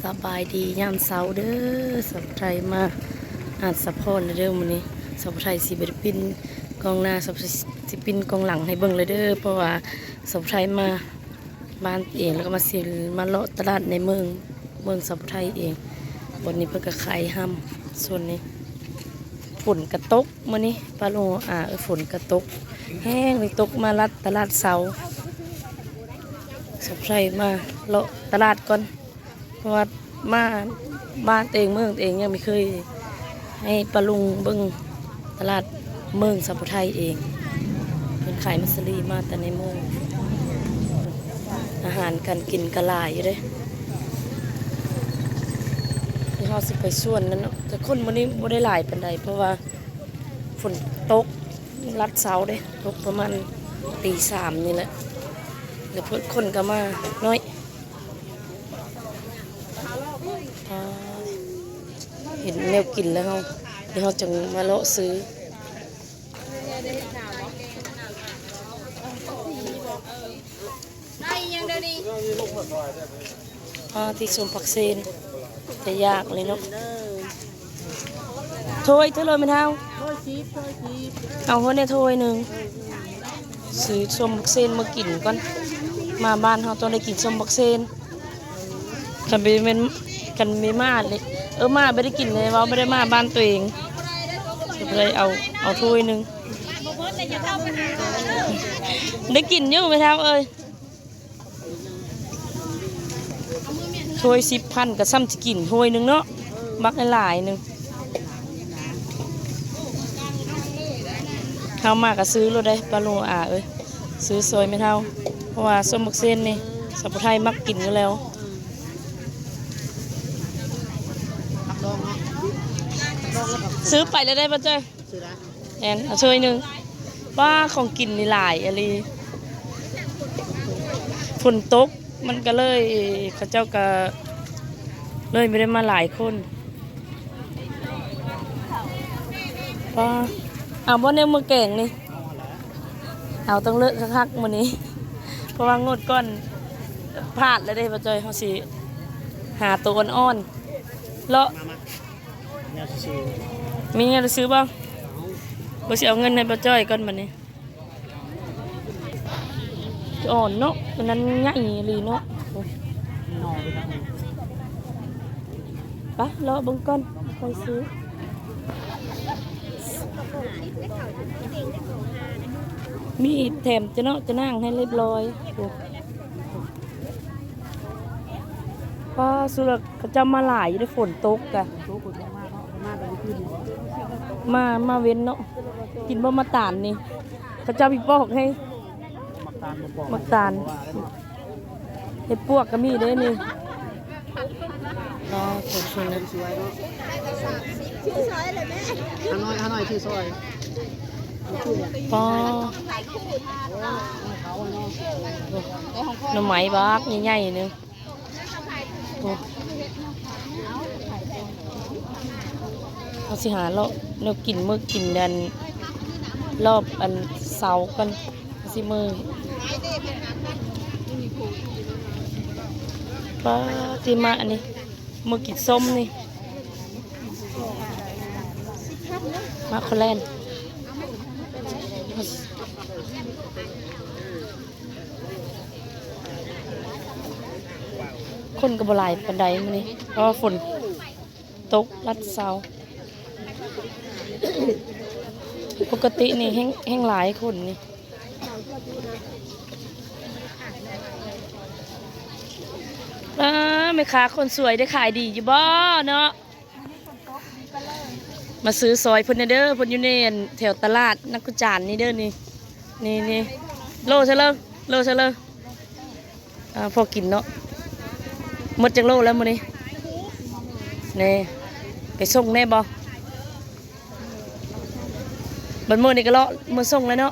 ສະບາຍດີຍາມເຊົ້າເດີ ສາວໄທມາຫາສາວພອນເດີ. ມື້ນີ້ສາວໄທຊິບໍ່ໄດ້ປິ່ນກ້ອງໜ້າ ສາວໄທຊິປິ່ນກ້ອງຫຼັງໃຫ້ເບິ່ງເລີຍເດີ ເພາະວ່າສາວໄທມາບ້ານເອງ ແລ້ວກໍມາຊິມາເລາະຕະຫຼາດໃນເມືອງ ເມືອງສາວໄທເອງ. ບ່ອນນີ້ເພິ່ນກໍຂາຍຫ້ຳ ໂຊນນີ້. ຝົນກະຕົກມື້ນີ້ ປ້າລຸງອາເອີຍ ຝົນກະຕົກແຮງເລີຍ ຕົກມາລັດຕະຫຼາດເຊົ້າ. ສາວໄທມາເລາະຕະຫຼາດກ່ອນ ເພາະວ່າມາບ້ານຕົວເອງເມືອງຕົວເອງ ຍັງບໍ່ເຄີຍໃຫ້ປ້າລຸງເບິ່ງຕະຫຼາດເມືອງສາວໄທເອງ. ເພິ່ນຂາຍມັດສະລີມາແຕ່ໃນເມືອງ ອາຫານການກິນກໍຫຼາຍຢູ່ເດ້. ທີ່ເຮົາຊິໄປສວນນັ້ນເນາະ ແຕ່ຄົນມື້ນີ້ບໍ່ໄດ້ຫຼາຍປານໃດ ເພາະວ່າ ຝົນຕົກລັດເຊົ້າເດ້ ຕົກປະມານຕີສາມນີ້ແຫຼະ ແລ້ວເພິ່ນ ຄົນກໍມາໜ້ອຍ. ອ່າ ເຫັນແນວກິນແລ້ວເຮົາ ດຽວເຮົາຈັ່ງມາເລາະຊື້. ໄດ້ຫຍັງເດີນີ້? ອ່າ ທີ່ສົ້ມຜັກເຊນ ແຕ່ຢາກເລີຍເນາະ. ຖ້ວຍເທົ່າໃດແມ່ເຖົ້າ? ຖ້ວຍສິບ ຖ້ວຍສິບ. ເອົາເຮົາແດ່ຖ້ວຍໜຶ່ງ ຊື້ສົ້ມຜັກເຊນມາກິນກ່ອນ. ມາບ້ານເຮົາຕ້ອງໄດ້ກິນສົ້ມຜັກເຊນ. ຄັນບໍ່ແມ່ນ ຄັນມີໝານີ້ ເອີ ໝາບໍ່ໄດ້ກິນເດ້ ເວົ້າບໍ່ໄດ້ ໝາບ້ານຕົວເອງ ກໍເລີຍເອົາ ເອົາຖ້ວຍໜຶ່ງ. ໄດ້ກິນຢູ່ແມ່ເຖົ້າເອີຍ. ຖ້ວຍສິບພັນ ກໍສ່ຳຊິກິນຖ້ວຍໜຶ່ງເນາະ ບັກຫຼາຍໆໜຶ່ງ. ເຮົາມາກໍຊື້ໂລດເດ້ ປ້າລຸງອາເອີຍ ຊື້ຊ່ອຍແມ່ເຖົ້າ ເພາະວ່າສົ້ມບັກເສັ້ນນີ້ ສາວຜູ້ໄທມັກກິນຢູ່ແລ້ວ. ຊື້ໄປແລ້ວໄດ້ບໍ່ຈ້ອຍ? ແມ່ນ ເອົາຖ້ວຍໜຶ່ງ. ປ້າ ຂອງກິນນີ້ຫຼາຍອີ່ຫຼີ ຝົນຕົກ ມັນກໍເລີຍ ເຂົາເຈົ້າກໍເລີຍບໍ່ໄດ້ມາຫຼາຍຄົນ. ປ້າ ເອົາບໍ່ແນວມື້ແກງນີ້? ເອົາ ຕ້ອງເລືອກຄັກໆມື້ນີ້ ເພາະວ່າງວດກ່ອນພາດແລ້ວເດ້ ບໍ່ຈ້ອຍ. ເຮົາຊິຫາໂຕອ່ອນໆ ເລາະ ແນວຊື່ໆ ມີແນວຊື່ບໍ່? ບໍ່ ຊິເອົາເງິນໃຫ້ປ້າຈ້ອຍກ່ອນບັດນີ້. ອ່ອນເນາະ ອັນນັ້ນໃຫຍ່ອີ່ຫຼີເນາະ. ໄປເລາະເບິ່ງກ່ອນ ຄ່ອຍຊື້. ມີແຖມຈະເນາະ ຈະນາງໃຫ້ຮຽບຮ້ອຍ. ປ້າ ສຸລະ ເຂົາເຈົ້າມາຫຼາຍຢູ່ເດ້ ຝົນຕົກກະ ມາ ມາເວັນເນາະ. ກິນບໍ່ ໝາກຕານນີ້ ເຂົາເຈົ້າມີປອກໃຫ້ ໝາກຕານ ເຫັດປວກກໍມີເດ້ນີ້. ອໍ ໂອເຄນະ ໜໍ່ໄມ້ບັກໃຫຍ່ໆໜຶ່ງ. ໂອ້ ເຮົາຊິຫາເລາະແນວກິນ ມື້ກິນອັນ ລອບອັນເຊົ້າກ່ອນ ຊິມື້. ປ້າ ຕິມາອັນນີ້ ມື້ກິນສົ້ມນີ້ ມາໂຄແລນ. ຄົນກໍບໍ່ຫຼາຍປານໃດມື້ນີ້ ເພາະວ່າຝົນຕົກລັດເຊົ້າ. ປົກກະຕິນີ້ແຮ່ງ ແຮ່ງຫຼາຍຄົນນີ້. ອ້າ ແມ່ຄ້າຄົນສວຍໄດ້ຂາຍດີຢູ່ບໍ່ເນາະ? ມາຊື້ຊ່ອຍເພິ່ນແດ່ເດີ ເພິ່ນຢູ່ໃນອັນແຖວຕະຫຼາດນັກກະຈານນີ້ເດີ ນີ້ ນີ້ ນີ້. ໂລເທົ່າໃດ? ໂລເທົ່າໃດ? ອ່າ ພໍກິນເນາະ. ໝົດຈັກໂລແລ້ວມື້ນີ້? ແນ່ ໄປສົ່ງແນ່ບໍ່? ບັດມື້ນີ້ກໍເລາະມາສົ່ງແລ້ວເນາະ.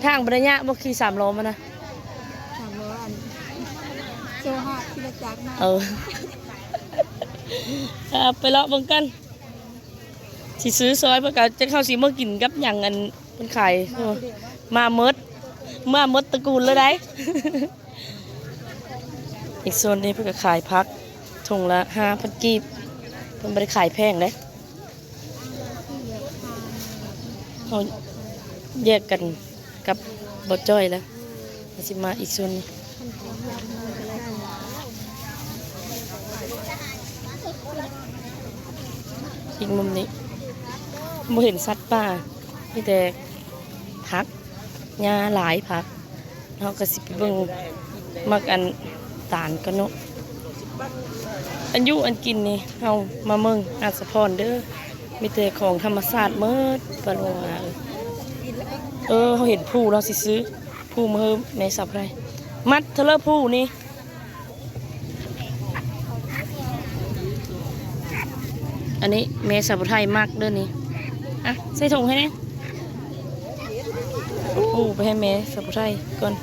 ທາງບໍ່ໄດ້ຍາກບໍ່? ຂີ່ສາມລໍ້ມານະ? ສາມລໍ້ ອັນ ໂຊຮາດ ຂີ່ລົດຈັກມາ. ເອີ ເອົາໄປເລາະເບິ່ງກັນ ຊິຊື້ຊ່ອຍເພິ່ນກະ ຈັກເຮົາຊິມາກິນກັບຫຍັງ ອັນເພິ່ນຂາຍ. ມາໝົດ ມາໝົດຕະກູນເລີຍໄດ໋. ອີກໂຊນນີ້ເພິ່ນກໍຂາຍຜັກ ຖົງລະຫ້າພັນກີບ ເພິ່ນບໍ່ໄດ້ຂາຍແພງເດ້. ເຮົາແຍກກັນກັບບໍ່ຈ້ອຍແລ້ວ ເຮົາຊິມາອີກສ່ວນໜຶ່ງ. ອີກມຸມນີ້ບໍ່ເຫັນສັດປ່າ ມີແຕ່ຜັກ ຫຍ້າຫຼາຍຜັກ. ເຮົາກໍຊິໄປເບິ່ງໝາກອັນຕານກ່ອນເນາະ. ອັນຢູ່ອັນກິນນີ້ເຮົາມາເບິ່ງອາດສະພອນເດີ ມີແຕ່ຂອງທຳມະຊາດໝົດ ປາລຸງອາເອີຍ. ເອີ ເຮົາເຫັນພູ ເຮົາຊິຊື້ພູມາໃຫ້ແມ່ສາວໄພ ມັດເທື່ອລະພູນີ້. ອັນນີ້ແມ່ສາວຜູ້ໄທມັກເດີນີ້. ອ່ະ ໃສ່ຖົງໃຫ້ແດ່. ໂອ້ ໄປໃຫ້ແມ່ສາວຜູ້ໄທກ່ອນ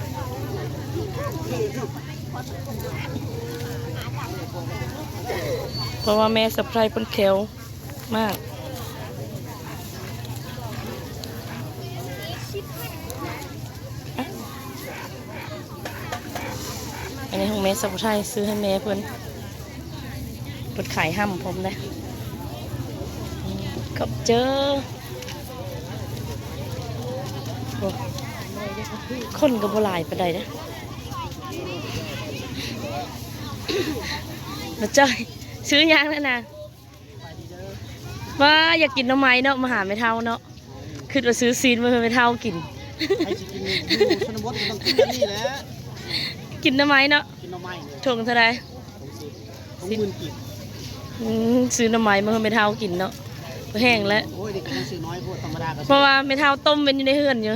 ເພາະວ່າແມ່ສາວຜູ້ໄທເພິ່ນແຂ້ວ ມາກ. ອັນນີ້ຂອງແມ່ສາວຜູ້ໄທ ຊື້ໃຫ້ແມ່ເພິ່ນ ເພິ່ນຂາຍຫ້ຳພ້ອມເດ້. ຂອບໃຈ. ໂອ້ ຄົນກໍບໍ່ຫຼາຍປານໃດເດ້. ມາຈ້ອຍ ຊື້ຫຍັງນັ້ນນະ? ວ່າຢາກກິນໜໍ່ໄມ້ເນາະ ມາຫາແມ່ເຖົ້າເນາະ ຄິດວ່າຊື້ຊີ້ນມາໃຫ້ແມ່ເຖົ້າກິນ. ໃຜຊິກິນຢູ່ຊົນນະບົດກໍຕ້ອງກິນແບບນີ້ແຫຼະ ກິນໜໍ່ໄມ້ເນາະ. ກິນໜໍ່ໄມ້ເລີຍ. ຖົງເທົ່າໃດ? ຖົງສິບ ຫົກໝື່ນກີບ. ອືມ ຊື້ໜໍ່ໄມ້ມາໃຫ້ແມ່ເຖົ້າກິນເນາະ ແຫ້ງແລ້ວ. ໂອ້ຍ ເດັກນ້ອຍຊື້ນ້ອຍໂພດ ທຳມະດາກໍ ເພາະວ່າແມ່ເຖົ້າຕົ້ມເປັນຢູ່ໃນເຮືອນຢູ່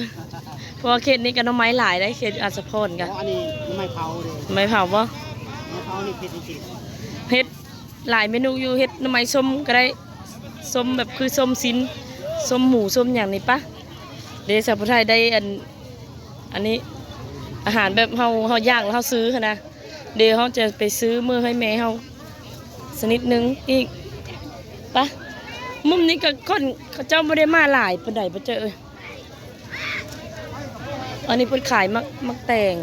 ເພາະວ່າເຂດນີ້ກໍໜໍ່ໄມ້ຫຼາຍໄດ໋ ເຂດອາດສະພອນກໍ. ອໍ ອັນນີ້ໜໍ່ໄມ້ເຜົາເດ້. ໜໍ່ໄມ້ເຜົາບໍ່? ໜໍ່ໄມ້ເຜົານີ້ເຜັດຈິງໆ ເຜັດ. ຫຼາຍເມນູຢູ່ ເຮັດໜໍ່ໄມ້ສົ້ມກໍໄດ້ ສົ້ມແບບຄືສົ້ມຊີ້ນ ສົ້ມໝູ ສົ້ມຫຍັງນີ້ປະ. ເດ ສາວຜູ້ໄທໄດ້ອັນ ອັນນີ້ ອາຫານແບບເຮົາ ເຮົາຢາກແລ້ວເຮົາຊື້ຫັ້ນນະ. ດຽວເຮົາຈະໄປຊື້ມື້ໃຫ້ແມ່ເຮົາຊະນິດໜຶ່ງອີກ. ປະ ມຸມນີ້ກໍຄົນເຂົາເຈົ້າບໍ່ໄດ້ມາຫຼາຍປານໃດ ບໍ່ເຈີເອີຍ. ອັນນີ້ເພິ່ນຂາຍໝາກ ໝາກແຕງ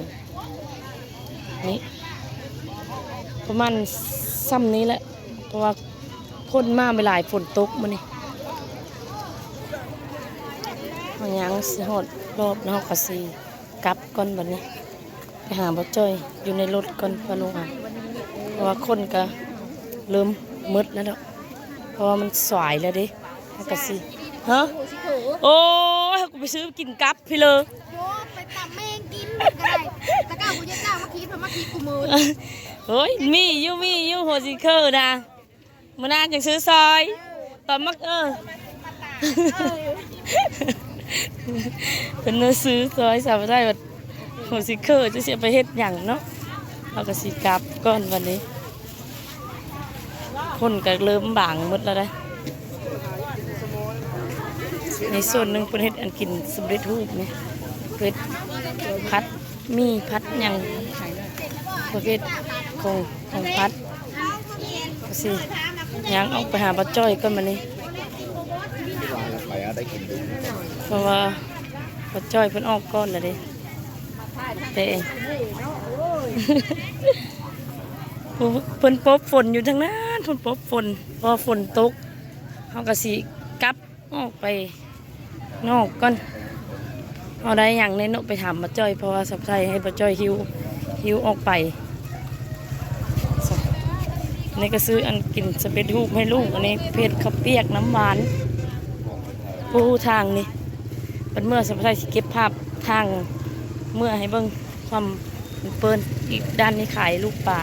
ນີ້ ປະມານຊ່ຳນີ້ແຫຼະ ເພາະວ່າຄົນມາບໍ່ຫຼາຍ ຝົນຕົກມື້ນີ້. ເຮົາຍ່າງຊິຮອດລອບແລ້ວ ເຮົາກໍຊິກັບກ່ອນບັດນີ້ ໄປຫາບໍ່ຈ້ອຍຢູ່ໃນລົດກ່ອນ ປາລຸງອາ ເພາະວ່າຄົນກໍເລີ່ມໝົດແລ້ວເນາະ ເພາະວ່າມັນສາຍແລ້ວເດ້. ແລ້ວກໍຊິ ຮະ? ໂອ້ຍ ເຮົາກໍໄປຊື້ກິນກັບພີ້ເລີ. ໂອ້ ໄປຕຳແມງກິນກໍໄດ້ ແຕ່ເກົ່າບໍ່ຢາກຈ້າງມາຄິດ ເພິ່ນມາຄິດຄູ່ມື້. ໂອ້ຍ ມີຢູ່ ມີຢູ່ ຫົວສີເຂີນະ ມື້ໜ້າຈັ່ງຊື້ຊອຍ ຕຳໝາກ ເອີ ເພິ່ນມາຊື້ຊອຍສາວໄດ້ ຫົວສີເຂີນ ຈະຊິເອົາໄປເຮັດຫຍັງເນາະ. ເຮົາກໍຊິກັບກ່ອນບັດນີ້. ຄົນກໍເລີ່ມບາງໝົດແລ້ວເດ້. ໃນສ່ວນໜຶ່ງເພິ່ນເຮັດອັນກິນສຳເລັດຮູບນີ້ ເຮັດຜັດໝີ່ ຜັດຫຍັງ ປະເພດຂອງ ຂອງຜັດ. ກໍຊິຍ່າງອອກໄປຫາບໍ່ຈ້ອຍກ່ອນບັດນີ້ ເພາະວ່າບໍ່ຈ້ອຍເພິ່ນອອກກ່ອນແລ້ວເດ້. ແຕ່ ເພິ່ນປົບຝົນຢູ່ທາງນັ້ນ ເພິ່ນປົບຝົນ ພໍຝົນຕົກ ເຮົາກໍຊິກັບອອກໄປນອກກ່ອນ. ເຮົາໄດ້ຫຍັງແດ່ເນາະ ໄປຖາມບໍ່ຈ້ອຍ ເພາະວ່າສາວໄພໃຫ້ບໍ່ຈ້ອຍຫິ້ວ ຫິ້ວອອກໄປ. ນີ້ກໍຊື້ອັນກິນສຳເລັດຮູບໃຫ້ລູກ ອັນນີ້ເຮັດເຂົ້າປຽກນ້ຳຫວານ. ໂອ້ ທາງນີ້ ບັດເມື່ອສາວໄພຊິເກັບພາບທາງເມືອໃຫ້ເບິ່ງ ຄວາມເປີນ ອີກດ້ານນີ້ຂາຍລູກປາ.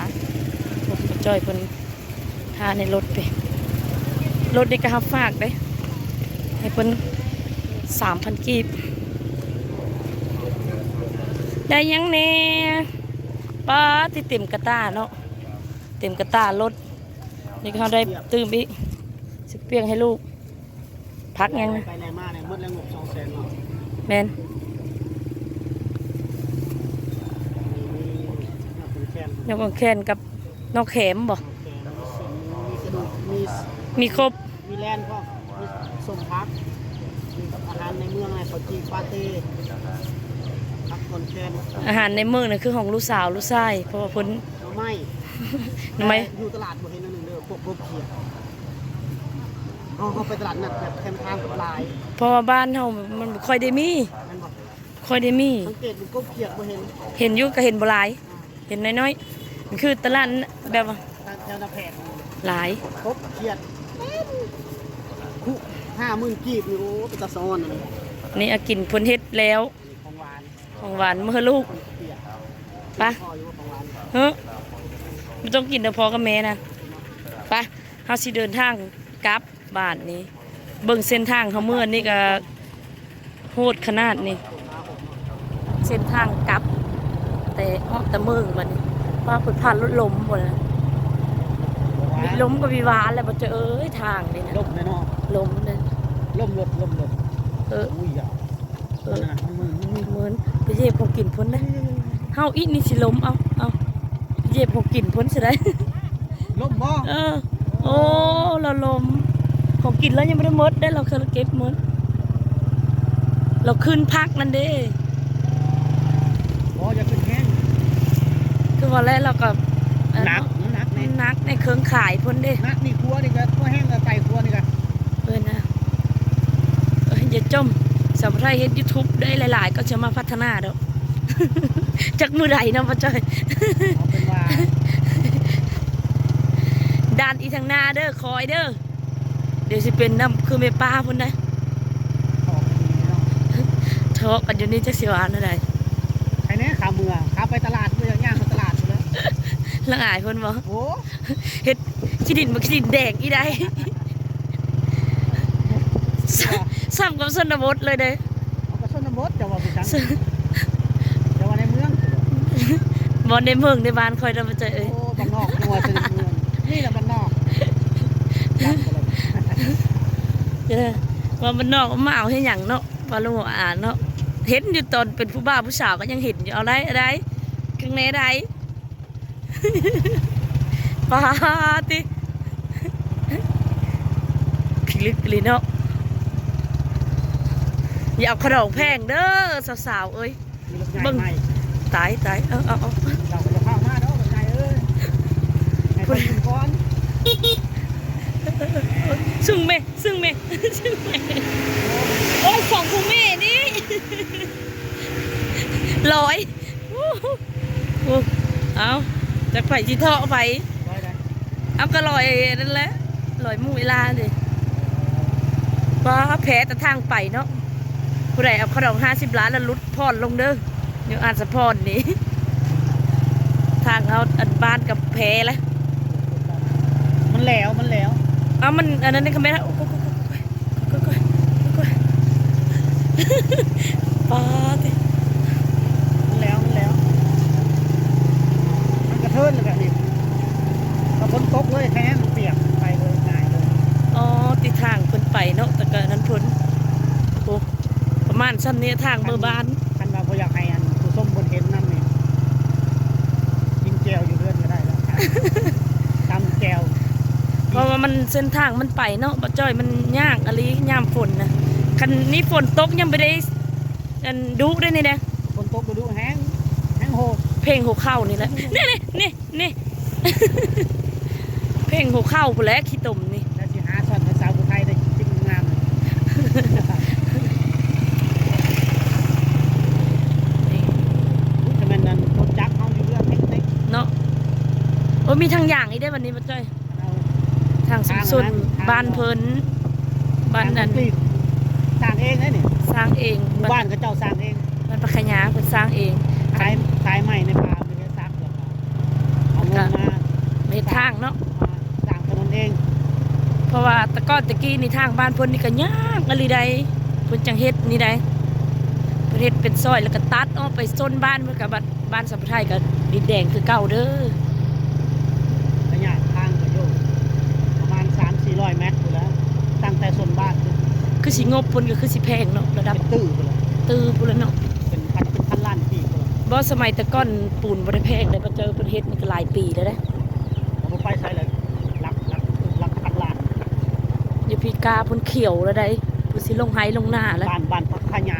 ໂອ້ ບໍ່ຈ້ອຍເພິ່ນຖ້າໃນລົດເດ້ ລົດນີ້ກໍຮັບຝາກເດ້ ໃຫ້ເພິ່ນສາມພັນກີບ. ໄດ້ຫຍັງແດ່? ປາດ ທີ່ເຕັມກະຕ່າເນາະ ເຕັມກະຕ່າລົດ. ນີ້ກໍເຮົາໄດ້ຕື່ມອີກ ຊິປຽກໃຫ້ລູກ. ຜັກຫຍັງ? ໄປໄລ່ມາໄດ້ໝົດແລ້ວ ງົບສອງແສນເນາະ. ແມ່ນ ມີໜອກແຄນ ໜອກແຄນກັບໜອກແຂມບໍ່? ມີສົ້ມ ມີກະດູກ ມີ ມີຄົບ ມີແລ່ນພ້ອມ ມີສົ້ມຜັກ ມີອາຫານໃນເມືອງ ເຂົ້າຈີ່ ປາເຕ້ ຜັກກອນແຄນ. ອາຫານໃນເມືອງນີ້ຄືຂອງລູກສາວລູກຊາຍ ເພາະວ່າເພິ່ນ ໜໍ່ໄມ້ ໜໍ່ໄມ້ ແຕ່ຢູ່ຕະຫຼາດບໍ່ເຫັນອັນນີ້ເດີ ພວກກົບຂຽດ. ເຮົາ ເຮົາໄປຕະຫຼາດນັດແບບແຄມທາງກໍຫຼາຍ ເພາະວ່າບ້ານເຮົາມັນບໍ່ຄ່ອຍໄດ້ມີ ແມ່ນບໍ່? ຄ່ອຍໄດ້ມີ ສັງເກດເບິ່ງກົບຂຽດບໍ່ເຫັນ ເຫັນຢູ່ກໍເຫັນບໍ່ຫຼາຍ ອ່າ ເຫັນນ້ອຍໆ ມັນຄືຕະຫຼາດແບບວ່າ ຕາມແຖວນາແພກ ຫຼາຍ ກົບຂຽດເຕັມ ຄຸ ຫ້າໝື່ນກີບນີ້ ໂອ້ ເປັນຕາສະອອນອັນນີ້. ນີ້ອາກິນເພິ່ນເຮັດແລ້ວ ຂອງຫວານ ຂອງຫວານມື້ລູກ ເປີຍກ ປະ ພໍຢູ່ບໍ່ຂອງຫວານ ເຮີ້ ບໍ່ຕ້ອງກິນເດີພໍ່ກັບແມ່ນະ ປະ ເຮົາຊິເດີນທາງກັບ ບາດນີ້ເບິ່ງເສັ້ນທາງເຮົາເມືອນີ້ກະໂຫດຂະໜາດນີ້ ເສັ້ນທາງກັບ ແຕ່ເອາະແຕ່ເມືອງບາດນີ້ ວ່າເພິ່ນຜ່ານລົດລົມພຸ້ນນະ ລົມກໍວິວາແລ້ວບໍ່ເຈີເອີຍ ທາງນີ້ນະ ລົມແນ່ນອນ ລົມເດ້ ລົມລົດ ລົມລົດ ເອີ ອຸ້ຍຢາ ເອີ ເມີນ ໄປເຫຍິບຂອງກິນພຸ້ນເດ້ ເຮົາອີກນີ້ຊິລົມ ເອົາ ເອົາ ເຫຍິບຂອງກິນພຸ້ນຊິໄດ້ ລົມບໍ່? ເອີ ໂອ້ ລາວລົມ ຂອງກິນລາວຍັງບໍ່ໄດ້ໝົດເດ້ ລາວເຄີຍເກັບໝົດ ລາວຄືນຜັກນັ້ນເດ້ ບໍ່ ຢ່າຂຶ້ນແຮງ ຄືວ່າແລ້ວ ລາວກໍ ໜັກ ໜັກ ໜັກໃນເຄື່ອງຂາຍພຸ້ນເດ້ ໜັກນີ້ຄົວນີ້ກໍ ຄົວແຮງກໍໄປຄົວນີ້ກໍ ເອີນະ ເອີ ຢ່າຈົ່ມ ສາວໄທເຮັດຢູທູບໄດ້ຫຼາຍໆ ກໍຈະມາພັດທະນາດອກ ຈັກມື້ໃດເນາະ ປ້າຈ້ອຍ ເອົາເປັນວ່າ ດ່ານອີກທາງໜ້າເດີ ຄອຍເດີ ດຽວຊິເປັນນຳຄືແມ່ປ້າພຸ້ນນະ ທະເລາະກັນຢູ່ນີ້ຈັກຊິວ່າແນວໃດ ໃຄແນ່ຂາເມືອ ຂາໄປຕະຫຼາດ ບໍ່ຢາກຍ່າງໄປຕະຫຼາດພຸ້ນແຫຼະ ລະອາຍເພິ່ນບໍ່? ໂອ້ ເຮັດຂີ້ດິນ ບັກຂີ້ດິນແດງອີ່ໃດ ສ່ຳກັບຊົນນະບົດເລີຍເດ້ ເອົາກໍຊົນນະບົດ ເຈົ້າເວົ້າຄືກັນ ເຈົ້າວ່າໃນເມືອງ ບໍ່ ໃນເມືອງ ໃນບ້ານຂ້ອຍນະ ບໍ່ເຈີເອີຍ ໂອ້ ບ້ານນອກ ຕົວະໃສ່ໃນເມືອງ ນີ້ລະບ້ານນອກ ເອີ ວ່າບ້ານນອກມາເອົາເຮັດຫຍັງເນາະ ວ່າລຸງອາເນາະ ເຫັນຢູ່ຕອນເປັນຜູ້ບ່າວຜູ້ສາວກໍຍັງເຫັນຢູ່ ເອົາໄດ້ ເອົາໄດ້ ຂ້າງໃນໄດ້ ປາຕິ ພິລຶກອີ່ຫຼີເນາະ ຢ່າເອົາຂະດອງແພງເດີສາວໆເອີຍ ມີລົດໃຫຍ່ ເບິ່ງ ໃໝ່ ຕາຍ ຕາຍ ເອົາ ເອົາ ເອົາ ເຈົ້າກໍຢ່າພາມາເນາະ ລົດໃຫຍ່ເອີຍ ໃຫ້ເພິ່ນຂຶ້ນກ່ອນ ຊຶ່ງແມ່ ຊຶ່ງແມ່ ຊຶ່ງແມ່ ໂອ້ຍ ຂອງຜູ້ແມ່ນີ້ ລອຍ ໂອ້ ເອົາ ຈັກໃຜຊິເທາະໃຜ ເອົາ ກໍລອຍນັ້ນແຫຼະ ລອຍໝູ່ອີ່ຫຼ້າເດ້ ປ້າ ແພແຕ່ທາງໄປເນາະ ຜູ້ໃດເອົາຂະດອງຫ້າສິບລ້ານແລ້ວຫຼຸດຜ່ອນລົງເດີ ຢູ່ອາດສະພອນນີ້ ທາງເຮົາອັນບ້ານກັບແພລະ ມັນແຫຼວ ມັນແຫຼວ ເອົາ ມັນອັນນັ້ນນີ້ ຄອມເມັນ ໂອ້ຍ ໂອ້ຍ ໂອ້ຍ ໂອ້ຍ ໂອ້ຍ ປາຕິ ມັນແຫຼວ ມັນແຫຼວ ມັນກະເທີນແລ້ວກະນີ້ ກໍຝົນຕົກເລີຍ ແທ້ມັນປຽກ ໄປເລີຍ ງ່າຍເລີຍ ອໍ ຕິທາງເພິ່ນໄປເນາະ ແຕ່ກະນັ້ນເພິ່ນ ໂອ້ ປະມານຊ່ຳນີ້ ທາງເມືອບ້ານ ຄັນວ່າບໍ່ຢາກໃຫ້ອັນຜູ້ຊົມເພິ່ນເຫັນນຳນີ້ ກິນແຈ່ວຢູ່ເຮືອນກໍໄດ້ແລ້ວ ຕຳແຈ່ວ ເພາະວ່າມັນ ເສັ້ນທາງມັນໄປເນາະ ບໍ່ຈ້ອຍ ມັນຍາກອີ່ຫຼີຍາມຝົນນະ ຄັນນີ້ຝົນຕົກຍັງບໍ່ໄດ້ອັນດຸເດ້ນີ້ນະ ຝົນຕົກບໍ່ດຸແຮງ ແຮງໂຫດ ເພງຫົວເຂົ່ານີ້ແຫຼະ ນີ້ ນີ້ ນີ້ ເພງຫົວເຂົ່າພຸ້ນແຫຼະ ຂີ້ຕົມນີ້ ແລ້ວຊິຫາຊ່ອນກັບສາວຜູ້ໄທໄດ້ຈິງງາມ ນີ້ ອຸ້ຍ ຈະແມ່ນອັນລົດຈັກເຮົາຢູ່ເຮືອນເຕັກໆ ເນາະ ໂອ້ຍ ມີທາງຍ່າງອີກເດ້ບັດນີ້ ບໍ່ຈ້ອຍ ເອົາ ທາງຊຸມຊົນ ທາງອັນນັ້ນ ບ້ານເພິ່ນ ບ້ານນັ້ນ ທາງຄອນກຣີດ ສ້າງເອງເດ້ນີ້ ສ້າງເອງ ໝູ່ບ້ານເຂົາເຈົ້າສ້າງເອງ ບ້ານປາກຂະຫຍາເພິ່ນສ້າງເອງ ຂາຍ ຂາຍໄມ້ໃນປ່າ ເຮັດສັກ ເອົາເງິນມາເຮັດທາງເນາະ ມາສ້າງຖະໜົນເອງ ເພາະວ່າແຕ່ກ່ອນແຕ່ກີ້ນີ້ທາງບ້ານເພິ່ນນີ້ກໍຍາກອີ່ຫຼີໃດ ເພິ່ນຈັ່ງເຮັດນີ້ໃດ ເພິ່ນເຮັດເປັນຊອຍ ແລ້ວກໍຕັດອອກໄປຊົນບ້ານ ເພິ່ນກໍບັດ ບ້ານສາວຜູ້ໄທກໍດິນແດງຄືເກົ່າເດີ ໄລຍະທາງກໍຢູ່ປະມານສາມສີ່ຮ້ອຍແມັດພຸ້ນແຫຼະ ຕັ້ງແຕ່ຊົນບ້ານ ຄືຊິງົບພຸ້ນກໍຄືຊິແພງເນາະ ລະດັບ ເປັນຕື້ພຸ້ນແຫຼະ ຕື້ພຸ້ນແຫຼະເນາະ ເປັນພັນ ເປັນພັນລ້ານກີບພຸ້ນແຫຼະ ບໍ່ ສະໄໝແຕ່ກ່ອນປູນບໍ່ໄດ້ແພງເດ້ ປະເຈີເພິ່ນເຮັດນີ້ກໍຫຼາຍປີແລ້ວເດ້ ບໍ່ໄປໃສເລີຍ ຫຼັກ ຫຼັກ ຫຼັກພັນລ້ານ ຢູ່ພີກາພຸ້ນຂຽວແລ້ວໃດ໋ ພຸ້ນຊິລົງໄຮ່ລົງນາແລ້ວ ບ້ານ ບ້ານປາກຂະຫຍາ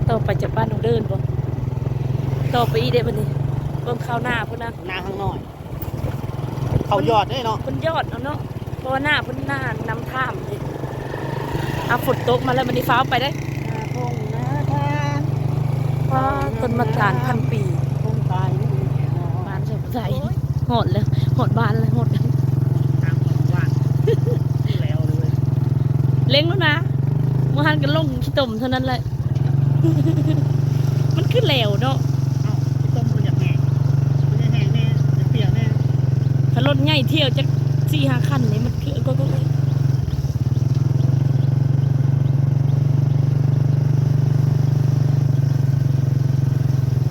ຕໍ່ໄປຈາກບ້ານນ້ອງເດີນບໍ່? ຕໍ່ໄປອີກເດ້ບັດນີ້ ໂອ ຕົ້ນເຂົ້ານາພຸ້ນນະ ນາຂ້າງນ້ອຍ ເຂົ້າຍອດເດ້ເນາະ ເພິ່ນຍອດເອົາເນາະ ເພາະວ່ານາເພິ່ນນານຳຖ້ຳເດ້. ອ່າ ຝົນຕົກມາແລ້ວ ບັດນີ້ຟ້າວໄປເດ້. ນາພົງນາທານ ອໍ ຕົ້ນໝາກຕານພັນປີ ພົງຕາຍ ບ້ານສອງໄຊ ໂອ້ຍ ຮອດແລ້ວ ຮອດບ້ານແລ້ວ ຮອດ ທາງຮອດບ້ານ ແລ້ວເລີຍ ເລັ່ງແລ້ວນະ ບໍ່ທັນກະລົງຂີ້ຕົມເທົ່ານັ້ນແຫຼະ. ມັນຄືແຫຼວເນາະ ເອົ້າ ຂີ້ຕົມມັນຢາກແຫ້ງ ມັນຢາກແຫ້ງແດ່ ຢາກປຽກແດ່ ຄັນລົດໃຫຍ່ທ່ຽວຈັກສີ່ຫ້າຄັນນີ້ ມັນຄື ໂອ້ຍ ໂອ້ຍ ໂອ້ຍ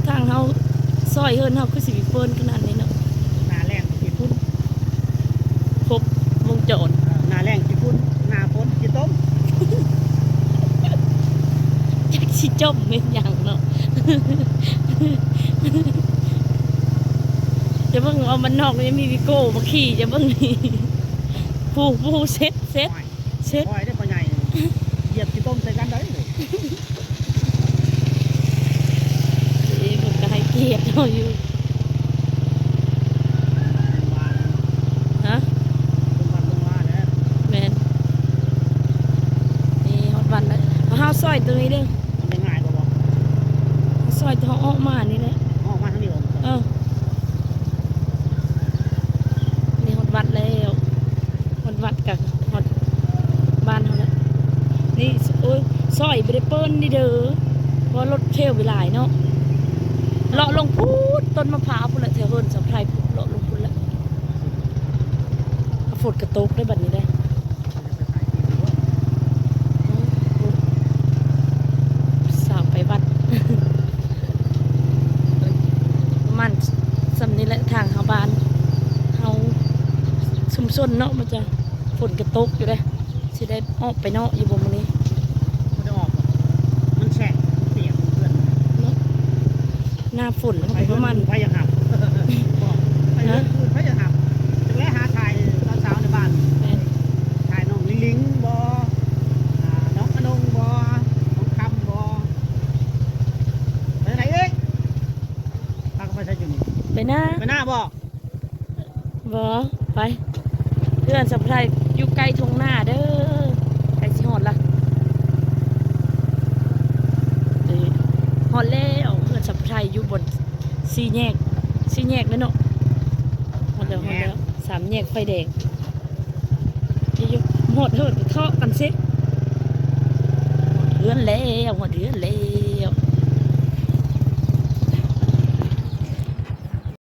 ທາງເຮົາ ຊອຍເຮືອນເຮົາຄືຊິມີເຟີນຂະໜາດນີ້ເນາະ ໜ້າແລ້ງຂີ້ຝຸ່ນ ຄົບວົງຈອນ ເອີ ໜ້າແລ້ງຂີ້ຝຸ່ນ ໜ້າຝົນຂີ້ຕົມ ຈັກຊິຈົ່ມແມ່ນຫຍັງເນາະ. ຈະເບິ່ງ ເອົາບ້ານນອກຍັງມີວີໂກ້ມາຂີ່ ຈະເບິ່ງນີ້ ຜູ້ ຜູ້ ເຊັດ ເຊັດ ໂອ້ຍ ເຊັດ ໂອ້ຍ ໄດ້ພໍ່ໃຫຍ່ ຢຽບຂີ້ຕົມໃສ່ກັນໄດ້. ເອີ ເພິ່ນກໍໃຫ້ກຽດເຮົາຢູ່ ຮະ ແມ່ນ ນີ້ຮອດວັດແລ້ວ ເຮົາຊອຍຕົງນີ້ເດີ້ ມັນຈະງ່າຍກວ່າບໍ່ ເຮົາຊອຍເຮົາອອກມານີ້ແຫຼະ ອອກມາທາງນີ້ບໍ່ ເອີ ນີ້ຮອດວັດແລ້ວ ຮອດວັດກະຮອດບ້ານເຮົາແລ້ວ ນີ້ ໂອ້ຍ ຊອຍບໍ່ໄດ້ເປີນນີ້ເດີ້ ເພາະວ່າລົດເທວໄປຫຼາຍເນາະ ເລາະລົງພຸ້ນ ຕົ້ນມະພ້າວພຸ້ນແຫຼະ ແຖວເຮືອນສາວໄພພຸ້ນ ເລາະລົງພຸ້ນແຫຼະ ຝົນກະຕົກເດ້ບັດນີ້ເດ້ ສາວໄປວັດ ປະມານສ່ຳນີ້ແຫຼະ ທາງເຂົ້າບ້ານເຮົາ ຊຸມຊົນເນາະ ມັນຈະ ຝົນກະຕົກຢູ່ເດ້ ຊິໄດ້ອອກໄປເນາະຢູ່ບໍ່ມື້ນີ້ ບໍ່ໄດ້ອອກ ມັນແສງ ມັນປຽກເພື່ອນ ເນາະ ໜ້າຝົນມັນກໍປະມານ ໃຜຢາກຮັບ ໄປເຮືອນອື່ນ ໃຜຢາກຮັບ ຈັ່ງແລະຫາຖ່າຍຕອນເຊົ້າໃນບ້ານ ແມ່ນ ຖ່າຍນ້ອງລິງລິງບໍ ອ່າ ນ້ອງອະນົງບໍ ນ້ອງຄຳບໍ ໄປທາງໃດເອີຍ ພາກັນໄປໃສຢູ່ນີ້ ໄປນາ ໄປນາບໍ? ບໍ່ ໄປ ເຮືອນສາວໄພຢູ່ໃກ້ທົ່ງນາເດີ້ ໃກ້ຊິຮອດລະ ເອີ ຮອດແລ້ວ ເຮືອນສາວໄພຢູ່ບ່ອນສີ່ແຍກ ສີ່ແຍກເດ້ເນາະ ຮອດແລ້ວ ຮອດແລ້ວ ສາມແຍກໄຟແດງ ຢູ່ ຮອດເຮືອນເທາະກັນຊິ ຮອດເຮືອນແລ້ວ ຮອດເຮືອນແລ້